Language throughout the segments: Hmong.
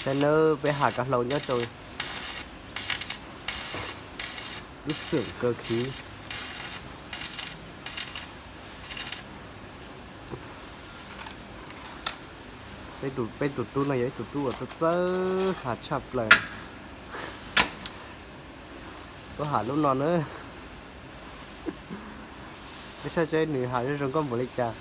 Ces nawb peb ham kav hlau nyob rau lub xwm kaw khiv. Peb tus tub no yog ib tug tub uas txawj txawj ham tshaj plaws. Tuaj ham lub no nawb. Peb saib seb nws ham zoo zoo nkauj npaum li cas.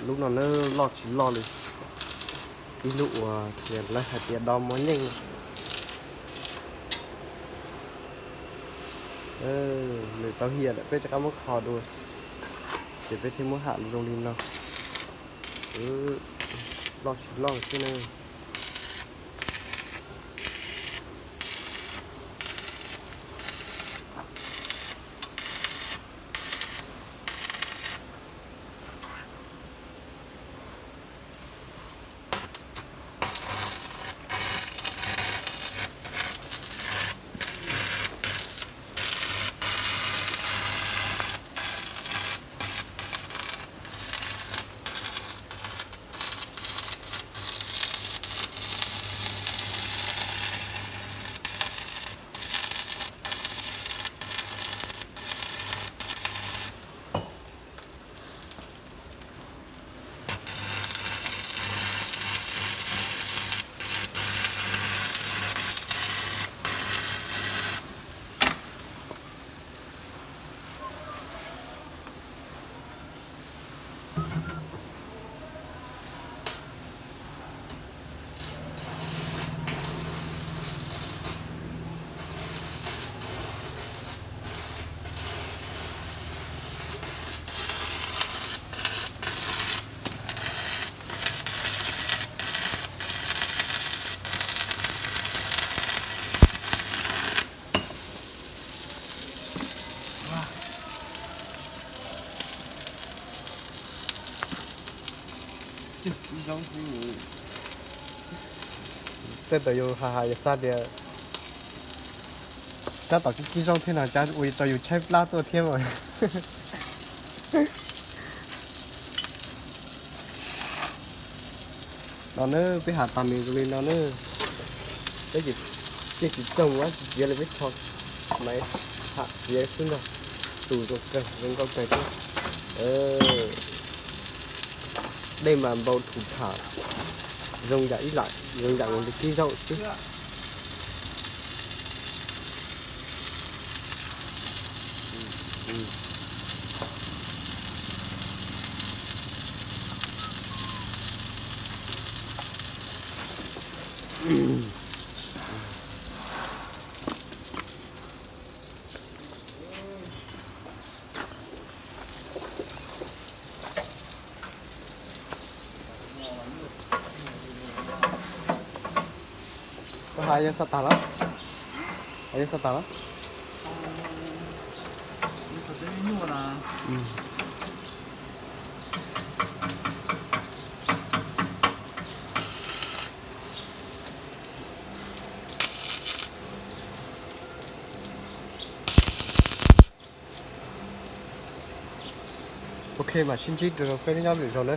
Lub no na loj tsis loj li, ib lub uas tias lawv hais tias do mov nyeej. Nws tau hiam lawm peb rov qab muab kho dua, ces peb thiaj muab ham zoo li no. Loj tsis loj xwb na. Tej thaum yus hais hais yus xav tias tab tom kib kib zaub thiab no cas ua rau yus tshaib plab tuaj thiab mas. No na peb ham tas nws li no na. Peb yeej tsis txoog ua tsis txiav li, peb tso maiv ham txiav xwb ntag. Tus zoo kawg, zoo nkauj kawg thiab. Dej mas npau thum tham, zoo yam ib lam, zoo yam ua li kib zaub xwb. Koj hais yog xav tas los? Hais yog xav tas los? Ok, mam sib ntsib dua rau peb lub nyob lwm zaus na.